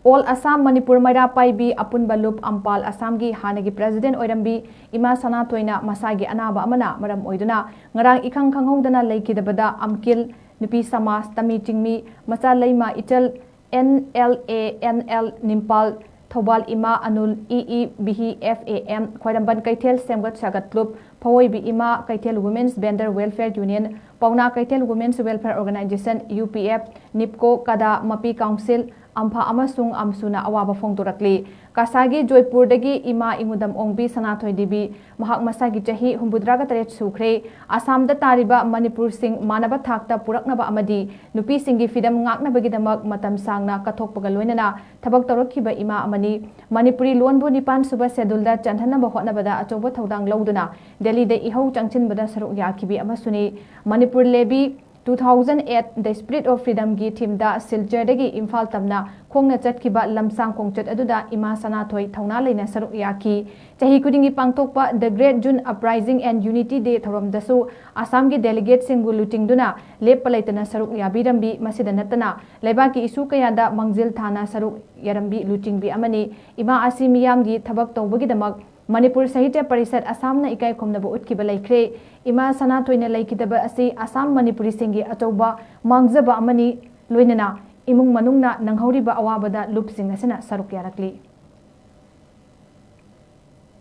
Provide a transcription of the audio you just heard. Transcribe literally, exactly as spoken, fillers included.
All Assam Manipur ꯃꯩꯔꯥ ꯄꯥꯏꯕꯤ ꯑꯄꯨꯟꯕ ꯂꯨꯞ ꯑꯝꯄꯥꯜ ꯑꯁꯥꯝꯒꯤ ꯍꯥꯟꯅꯒꯤ ꯄ꯭ꯔꯦꯁꯤꯗꯦꯟꯠ ꯑꯣꯏꯔꯝꯕꯤ ꯏꯃꯥ ꯁꯅꯥꯊꯣꯏꯅ ꯃꯁꯥꯒꯤ ꯑꯅꯥꯕ ꯑꯃꯅ ꯃꯔꯝ ꯑꯣꯏꯗꯨꯅ ꯉꯔꯥꯡ ꯏꯈꯪ ꯈꯪꯍꯧꯗꯅ ꯂꯩꯈꯤꯗꯕꯗ ꯑꯝꯀꯤꯜ, ꯅꯨꯄꯤ ꯁꯃꯥꯖ, ꯇꯃꯤ ꯆꯤꯡꯃꯤ, ꯃꯆꯥ ꯂꯩꯃ ꯏꯆꯜ, N L A N L ꯅꯤꯝꯄꯥꯜ, ꯊꯧꯕꯥꯜ ꯏꯃꯥ ꯑꯅꯨꯜ, E E V E F A M, Khwairamband ꯀꯩꯊꯦꯜ ꯁꯦꯝꯒꯠ ꯁꯥꯒꯠ ꯀ꯭ꯂꯨꯕ, ꯐꯋꯣꯏꯕꯤ ꯏꯃꯥ ꯀꯩꯊꯦꯜ Women's Vendor Welfare Union, ꯄꯥꯎꯅꯥ ꯀꯩꯊꯦꯜ Women's Welfare Organization, U P F, ꯅꯤꯞꯀꯣ, ꯀꯗꯥ, ꯃꯄꯤ ꯀꯥꯎꯟꯁꯤꯜ, ꯑꯝꯐꯥ ꯑꯃꯁꯨꯡ ꯑꯝꯁꯨꯅ ꯑꯋꯥꯕ ꯐꯣꯡꯗꯣꯔꯛꯂꯤ꯫ ꯀꯁꯥꯒꯤ ꯖꯣꯏꯄꯨꯔꯗꯒꯤ ꯏꯃꯥ ꯏꯉꯨꯗꯝ ꯑꯣꯡꯕꯤ ꯁꯅꯥꯊꯣꯏ ꯗꯦꯕꯤ, ꯃꯍꯥꯛ ꯃꯁꯥꯒꯤ ꯆꯍꯤ ꯍꯨꯝꯐꯨꯇꯔꯥꯒ ꯇꯔꯦꯠ ꯁꯨꯈ꯭ꯔꯦ꯫ ꯑꯁꯥꯝꯗ ꯇꯥꯔꯤꯕ ꯃꯅꯤꯄꯨꯔꯁꯤꯡ ꯃꯥꯟꯅꯕ ꯊꯥꯛꯇ ꯄꯨꯔꯛꯅꯕ ꯑꯃꯗꯤ ꯅꯨꯄꯤꯁꯤꯡꯒꯤ ꯐꯤꯗꯝ ꯉꯥꯛꯅꯕꯒꯤꯗꯃꯛ ꯃꯇꯝ ꯁꯥꯡꯅ ꯀꯠꯊꯣꯛꯄꯒ ꯂꯣꯏꯅꯅ ꯊꯕꯛ ꯇꯧꯔꯛꯈꯤꯕ ꯏꯃꯥ ꯑꯃꯅꯤ꯫ ꯃꯅꯤꯄꯨꯔꯤ ꯂꯣꯟꯕꯨ ꯅꯤꯄꯥꯟ ꯁꯨꯕ ꯁꯦꯗꯨꯜꯗ ꯆꯟꯍꯟꯅꯕ ꯍꯣꯠꯅꯕꯗ ꯑꯆꯧꯕ ꯊꯧꯗꯥꯡ ꯂꯧꯗꯨꯅ ꯗꯦꯜꯂꯤꯗ ꯏꯍꯧ ꯆꯪꯁꯤꯟꯕꯗ ꯁꯔꯨꯛ ꯌꯥꯈꯤꯕꯤ ꯑꯃꯁꯨꯅꯤ꯫ Manipur ꯂꯦꯕꯤ two thousand eight The Spirit of Freedomꯒꯤ ꯊꯤꯝꯗ ꯁꯤꯜꯆꯔꯗꯒꯤ Imphal ꯇꯝꯅ ꯈꯣꯡꯅ ꯆꯠꯈꯤꯕ ꯂꯝꯁꯥꯡ ꯈꯣꯡꯆꯠ ꯑꯗꯨꯗ ꯏꯃꯥ ꯁꯅꯥꯊꯣꯏ ꯊꯧꯅꯥ ꯂꯩꯅ ꯁꯔꯨꯛ ꯌꯥꯈꯤ꯫ ꯆꯍꯤ ꯈꯨꯗꯤꯡꯒꯤ ꯄꯥꯡꯊꯣꯛꯄ The Great June Uprising and Unity Day ꯊꯧꯔꯝꯗꯁꯨ ꯑꯁꯥꯝꯒꯤ delegateꯁꯤꯡꯕꯨ ꯂꯨꯆꯤꯡꯗꯨꯅ ꯂꯦꯞꯄ ꯂꯩꯇꯅ ꯁꯔꯨꯛ ꯌꯥꯕꯤꯔꯝꯕꯤ꯫ ꯃꯁꯤꯗ ꯅꯠꯇꯅ ꯂꯩꯕꯥꯛꯀꯤ ꯏꯁꯨ ꯀꯌꯥꯗ ꯃꯥꯡꯖꯤꯜ ꯊꯥꯅ ꯁꯔꯨꯛ ꯌꯥꯔꯝꯕꯤ ꯂꯨꯆꯤꯡꯕꯤ ꯑꯃꯅꯤ꯫ ꯏꯃꯥ ꯑꯁꯤ ꯃꯤꯌꯥꯝꯒꯤ ꯊꯕꯛ ꯇꯧꯕꯒꯤꯗꯃꯛ ꯃꯅꯤꯄꯨꯔ ꯁꯥꯍꯤꯇ꯭ꯌ ꯄꯔꯤꯁꯠ ꯑꯁꯥꯝꯅ ꯏꯀꯥꯏ ꯈꯨꯝꯅꯕ ꯎꯠꯈꯤꯕ ꯂꯩꯈ꯭ꯔꯦ꯫ ꯏꯃꯥ ꯁꯅꯥꯊꯣꯏꯅ ꯂꯩꯈꯤꯗꯕ ꯑꯁꯤ ꯑꯁꯥꯝ ꯃꯅꯤꯄꯨꯔꯤꯁꯤꯡꯒꯤ ꯑꯆꯧꯕ ꯃꯥꯡꯖꯕ ꯑꯃꯅꯤ꯫ ꯂꯣꯏꯅꯅ ꯏꯃꯨꯡ ꯃꯅꯨꯡꯅ ꯅꯪꯍꯧꯔꯤꯕ ꯑꯋꯥꯕꯗ ꯂꯨꯞꯁꯤꯡ ꯑꯁꯤꯅ ꯁꯔꯨꯛ ꯌꯥꯔꯛꯂꯤ꯫